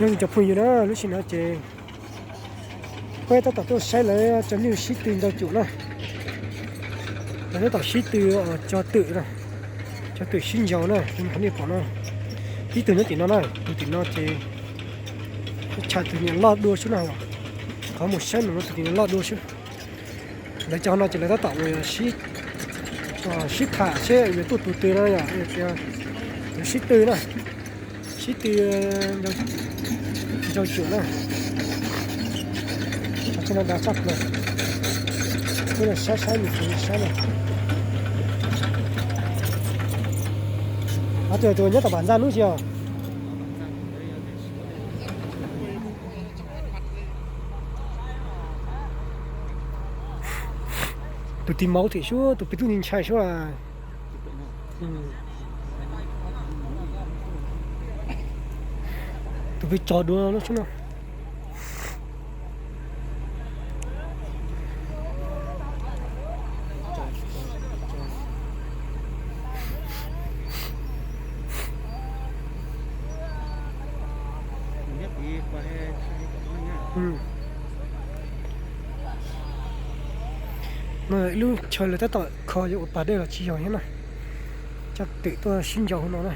Nyob zoo cov phooj ywg na, lub sij hawm no ces peb tab tom tuaj saib lawv cov nyuj sib tw ntau cuam na. Lawv tab tom sib tw cog twm na, cog twm sib ntsaus na, li qhov nej pom no. Ib tug nyob tim no na, tus tim no ces tshaj tus niam loj dua xwb na. Qhov mus saib no tus tim niam loj dua xwb. Lawv cov no ces lawv tab tom sib tham seb yuav tuaj tus twg no yom, tias yuav sib tw na, sib tw ntsaus cuam na. Cov no dav tshaj plaws. Peb los saib saib mus tsev saib na. Tus nyob tom pam ntxa nub tsis os. Tus tis maus thiab suab, tus pem tub ntshai suab. Tus pem tso dua no suab no. No ib lub chaw lawv tab tom kho yuav ua pas dej los tsis yog thiab na. Coj twm tuaj sib ntsaus hauv no na.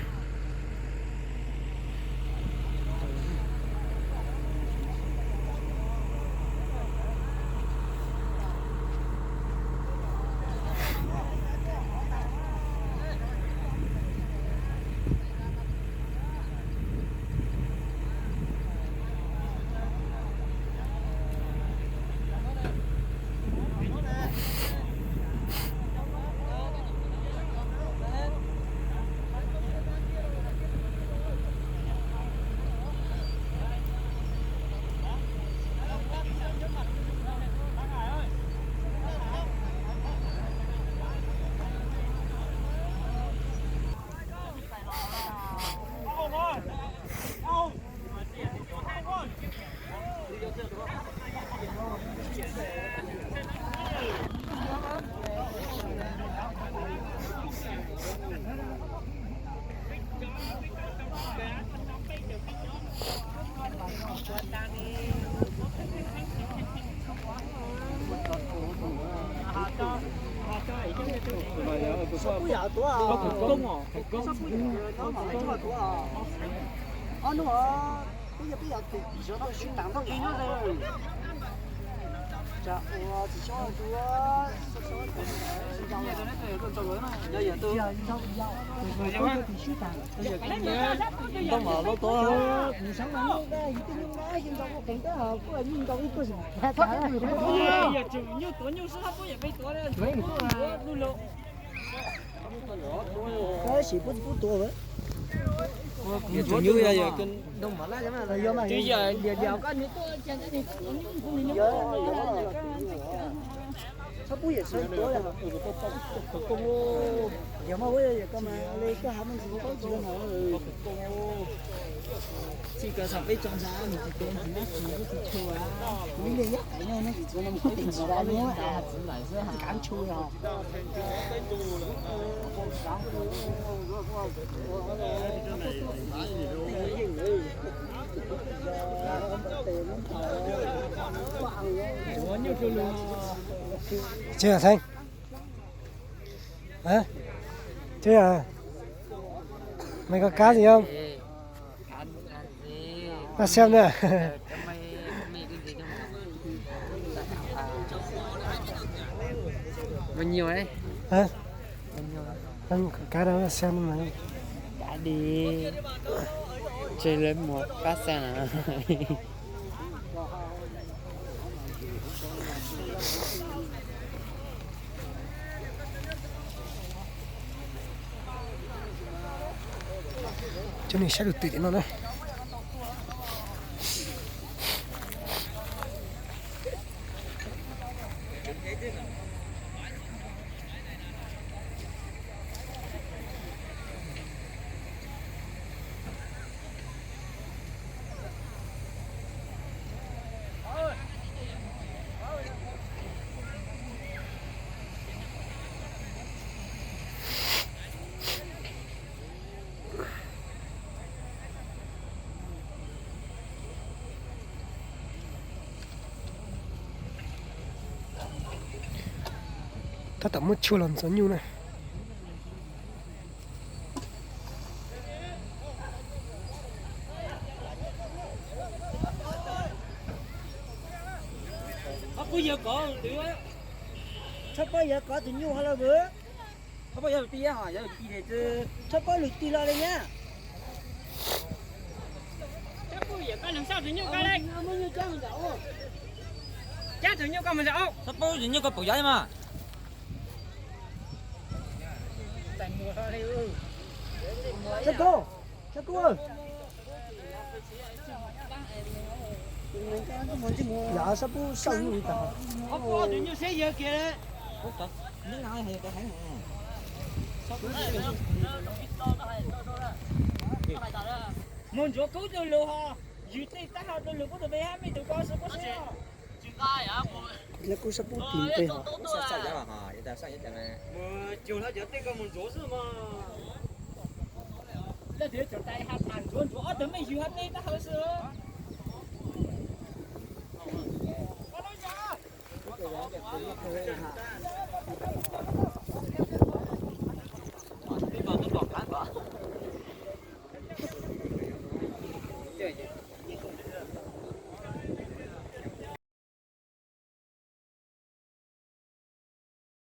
Tsis Theej, tsis, mày có cá gì không? Ra xem nè. Bao nhiêu đấy? Hả? Bao nhiêu? Không có cá đâu, ra xem mà. Cá đi. Chơi lấy một phát xem nào. Cov neeg saib tus twm tim no na. Tab tom muab tshuaj los ntxuav nyuj na. Txhob pub yawg kov tus nyuj ho los. Txhob pub yawg tis ho yawg tis, txhob pub lwm tis los li nyab. Cab tus nyuj koj mus ntawm, cab tus nyuj koj mus ntawm. Txhob pub tus nyuj koj pum yav mas. Txhob kub, txhob kub. Yav txhob pub xauj nyuj li tas. Mus ntsuav kub rau lus ho, yus tej tab ho rau lus kub tus peb hab mej tus koj xwb kub xwb. Kub txhob pub tis peb ho. Leej twg cov tais has tas ntsuav ntsuav ob tug mej yus hab tej tab hawv xwb.